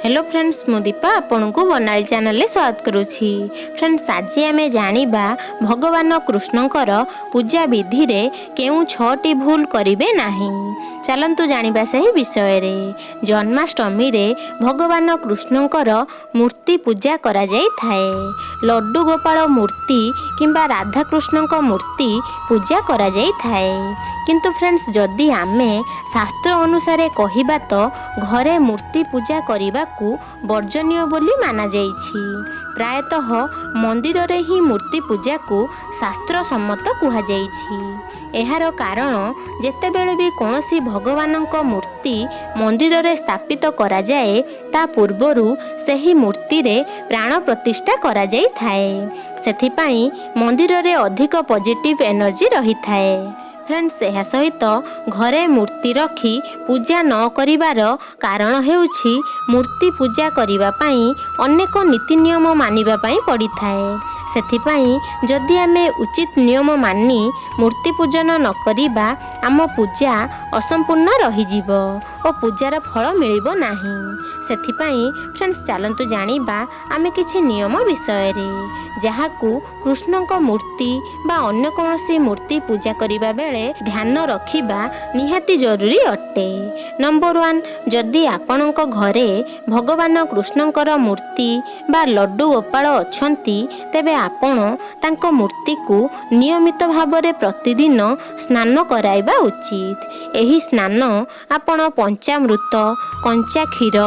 Hello friends, ମୁଁ ଦୀପା ଆପଣଙ୍କୁ ବନାଳି ଚ୍ୟାନେଲରେ ସ୍ୱାଗତ କରୁଛି। ଫ୍ରେଣ୍ଡସ୍, ଆଜି ଆମେ ଜାଣିବା ଭଗବାନ କୃଷ୍ଣଙ୍କର ପୂଜା ବିଧିରେ କେଉଁ ଛଅଟି ଭୁଲ କରିବେ ନାହିଁ। ଚାଲନ୍ତୁ ଜାଣିବା ସେହି ବିଷୟରେ। ଜନ୍ମାଷ୍ଟମୀରେ ଭଗବାନ କୃଷ୍ଣଙ୍କର ମୂର୍ତ୍ତି ପୂଜା କରାଯାଇଥାଏ। ଲଡୁ ଗୋପାଳ ମୂର୍ତ୍ତି କିମ୍ବା ରାଧାକୃଷ୍ଣଙ୍କ ମୂର୍ତ୍ତି ପୂଜା କରାଯାଇଥାଏ। କିନ୍ତୁ ଫ୍ରେଣ୍ଡସ୍, ଯଦି ଆମେ ଶାସ୍ତ୍ର ଅନୁସାରେ କହିବା ତ ଘରେ ମୂର୍ତ୍ତି ପୂଜା କରିବାକୁ ବର୍ଜନୀୟ ବୋଲି ମାନାଯାଇଛି। ପ୍ରାୟତଃ ମନ୍ଦିରରେ ହିଁ ମୂର୍ତ୍ତି ପୂଜାକୁ ଶାସ୍ତ୍ର ସମ୍ମତ କୁହାଯାଇଛି। ଏହାର କାରଣ, ଯେତେବେଳେ ବି କୌଣସି ଭଗବାନଙ୍କ ମୂର୍ତ୍ତି ମନ୍ଦିରରେ ସ୍ଥାପିତ କରାଯାଏ, ତା ପୂର୍ବରୁ ସେହି ମୂର୍ତ୍ତିରେ ପ୍ରାଣ ପ୍ରତିଷ୍ଠା କରାଯାଇଥାଏ। ସେଥିପାଇଁ ମନ୍ଦିରରେ ଅଧିକ ପଜିଟିଭ୍ ଏନର୍ଜି ରହିଥାଏ। ଫ୍ରେଣ୍ଡସ୍, ଏହା ସହିତ ଘରେ ମୂର୍ତ୍ତି ରଖି ପୂଜା ନ କରିବାର କାରଣ ହେଉଛି, ମୂର୍ତ୍ତି ପୂଜା କରିବା ପାଇଁ ଅନେକ ନୀତି ନିୟମ ମାନିବା ପାଇଁ ପଡ଼ିଥାଏ। ସେଥିପାଇଁ ଯଦି ଆମେ ଉଚିତ ନିୟମ ମାନି ମୂର୍ତ୍ତି ପୂଜନ ନ କରିବା, ଆମ ପୂଜା ଅସମ୍ପୂର୍ଣ୍ଣ ରହିଯିବ ଓ ପୂଜାର ଫଳ ମିଳିବ ନାହିଁ। ସେଥିପାଇଁ ଫ୍ରେଣ୍ଡସ୍, ଚାଲନ୍ତୁ ଜାଣିବା ଆମେ କିଛି ନିୟମ ବିଷୟରେ, ଯାହାକୁ କୃଷ୍ଣଙ୍କ ମୂର୍ତ୍ତି ବା ଅନ୍ୟ କୌଣସି ମୂର୍ତ୍ତି ପୂଜା କରିବା ବେଳେ ଧ୍ୟାନ ରଖିବା ନିହାତି ଜରୁରୀ ଅଟେ। ନମ୍ବର 1, ଯଦି ଆପଣଙ୍କ ଘରେ ଭଗବାନ କୃଷ୍ଣଙ୍କର ମୂର୍ତ୍ତି ବା ଲଡୁ ଗୋପାଳ ଅଛନ୍ତି, ତେବେ ଆପଣ ତାଙ୍କ ମୂର୍ତ୍ତିକୁ ନିୟମିତ ଭାବରେ ପ୍ରତିଦିନ ସ୍ନାନ କରାଇବା ଉଚିତ। ଏହି ସ୍ନାନ ଆପଣ ପଞ୍ଚାମୃତ, କଞ୍ଚା କ୍ଷୀର,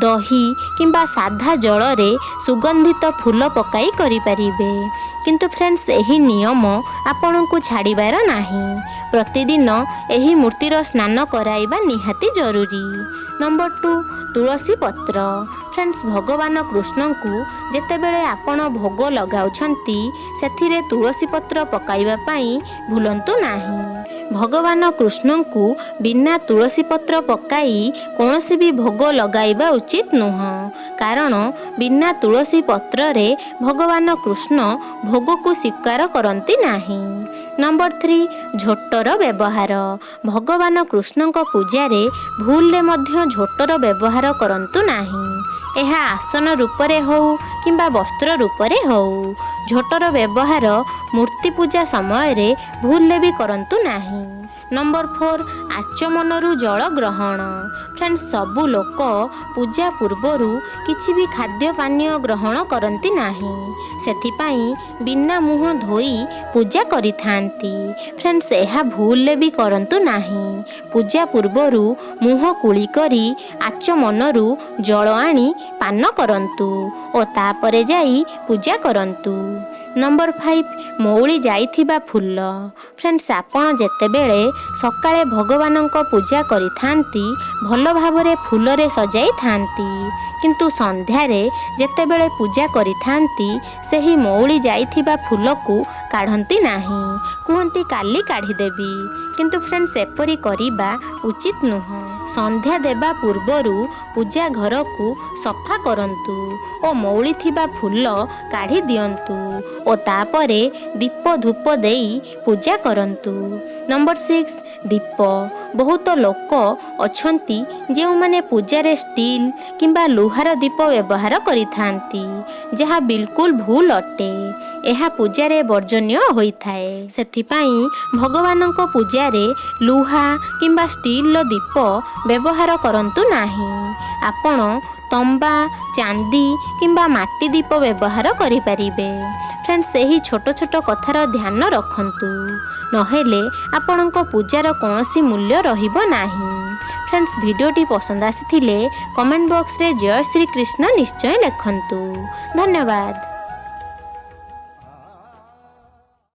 ଦହି କିମ୍ବା ସାଧା ଜଳରେ ସୁଗନ୍ଧିତ ଫୁଲ ପକାଇ କରିପାରିବେ। କିନ୍ତୁ ଫ୍ରେଣ୍ଡସ୍, ଏହି ନିୟମ ଆପଣଙ୍କୁ ଛାଡ଼ିବାର ନାହିଁ। ପ୍ରତିଦିନ ଏହି ମୂର୍ତ୍ତିର ସ୍ନାନ କରାଇବା ନିହାତି ଜରୁରୀ। ନମ୍ବର 2, ତୁଳସୀ ପତ୍ର। ଫ୍ରେଣ୍ଡସ୍, ଭଗବାନ କୃଷ୍ଣଙ୍କୁ ଯେତେବେଳେ ଆପଣ ଭୋଗ ଲଗାଉଛନ୍ତି, ସେଥିରେ ତୁଳସୀ ପତ୍ର ପକାଇବା ପାଇଁ ଭୁଲନ୍ତୁ ନାହିଁ। ଭଗବାନ କୃଷ୍ଣଙ୍କୁ ବିନା ତୁଳସୀ ପତ୍ର ପକାଇ କୌଣସି ବି ଭୋଗ ଲଗାଇବା ଉଚିତ ନୁହଁ, କାରଣ ବିନା ତୁଳସୀ ପତ୍ରରେ ଭଗବାନ କୃଷ୍ଣ ଭୋଗକୁ ସ୍ୱୀକାର କରନ୍ତି ନାହିଁ। ନମ୍ବର 3, ଝୋଟର ବ୍ୟବହାର। ଭଗବାନ କୃଷ୍ଣଙ୍କ ପୂଜାରେ ଭୁଲରେ ମଧ୍ୟ ଝୋଟର ବ୍ୟବହାର କରନ୍ତୁ ନାହିଁ। ଏହା ଆସନ ରୂପରେ ହେଉ କିମ୍ବା ବସ୍ତ୍ର ରୂପରେ ହେଉ, ଝୋଟର ବ୍ୟବହାର ମୂର୍ତ୍ତି ପୂଜା ସମୟରେ ଭୁଲରେ ବି କରନ୍ତୁ ନାହିଁ। ନମ୍ବର 4, ଆଚମନରୁ ଜଳ ଗ୍ରହଣ। ଫ୍ରେଣ୍ଡସ୍, ସବୁ ଲୋକ ପୂଜା ପୂର୍ବରୁ କିଛି ବି ଖାଦ୍ୟ ପାନୀୟ ଗ୍ରହଣ କରନ୍ତି ନାହିଁ। ସେଥିପାଇଁ ବିନା ମୁହଁ ଧୋଇ ପୂଜା କରିଥାନ୍ତି। ଫ୍ରେଣ୍ଡସ୍, ଏହା ଭୁଲରେ ବି କରନ୍ତୁ ନାହିଁ। ପୂଜା ପୂର୍ବରୁ ମୁହଁ କୁଳି କରି ଆଚମନରୁ ଜଳ ଆଣି ପାନ କରନ୍ତୁ ଓ ତାପରେ ଯାଇ ପୂଜା କରନ୍ତୁ। ନମ୍ବର 5, ମଉଳି ଯାଇଥିବା ଫୁଲ। ଫ୍ରେଣ୍ଡସ୍, ଆପଣ ଯେତେବେଳେ ସକାଳେ ଭଗବାନଙ୍କ ପୂଜା କରିଥାନ୍ତି, ଭଲ ଭାବରେ ଫୁଲରେ ସଜାଇଥାନ୍ତି। କିନ୍ତୁ ସନ୍ଧ୍ୟାରେ ଯେତେବେଳେ ପୂଜା କରିଥାନ୍ତି, ସେହି ମଉଳି ଯାଇଥିବା ଫୁଲକୁ କାଢ଼ନ୍ତି ନାହିଁ। କୁହନ୍ତି, କାଲି କାଢ଼ିଦେବି। କିନ୍ତୁ ଫ୍ରେଣ୍ଡସ୍, ଏପରି କରିବା ଉଚିତ ନୁହଁ। ସନ୍ଧ୍ୟା ଦେବା ପୂର୍ବରୁ ପୂଜା ଘରକୁ ସଫା କରନ୍ତୁ ଓ ମଉଳି ଥିବା ଫୁଲ କାଢ଼ି ଦିଅନ୍ତୁ ଓ ତାପରେ ଦୀପ ଧୂପ ଦେଇ ପୂଜା କରନ୍ତୁ। ନମ୍ବର 6, ଦୀପ। ବହୁତ ଲୋକ ଅଛନ୍ତି ଯେଉଁମାନେ ପୂଜାରେ ଷ୍ଟିଲ୍ କିମ୍ବା ଲୁହାର ଦୀପ ବ୍ୟବହାର କରିଥାନ୍ତି, ଯାହା ବିଲକୁଲ ଭୁଲ ଅଟେ। ଏହା ପୂଜାରେ ବର୍ଜନୀୟ ହୋଇଥାଏ। ସେଥିପାଇଁ ଭଗବାନଙ୍କ ପୂଜାରେ ଲୁହା କିମ୍ବା ଷ୍ଟିଲ୍ର ଦୀପ ବ୍ୟବହାର କରନ୍ତୁ ନାହିଁ। ଆପଣ ତମ୍ବା, ଚାନ୍ଦି କିମ୍ବା ମାଟି ଦୀପ ବ୍ୟବହାର କରିପାରିବେ। ଫ୍ରେଣ୍ଡସ୍, ଏହି ଛୋଟ ଛୋଟ କଥାର ଧ୍ୟାନ ରଖନ୍ତୁ, ନହେଲେ ଆପଣଙ୍କ ପୂଜାର କୌଣସି ମୂଲ୍ୟ ରହିବ ନାହିଁ। ଫ୍ରେଣ୍ଡସ୍, ଭିଡ଼ିଓଟି ପସନ୍ଦ ଆସିଥିଲେ କମେଣ୍ଟ ବକ୍ସରେ ଜୟ ଶ୍ରୀ କୃଷ୍ଣ ନିଶ୍ଚୟ ଲେଖନ୍ତୁ। ଧନ୍ୟବାଦ।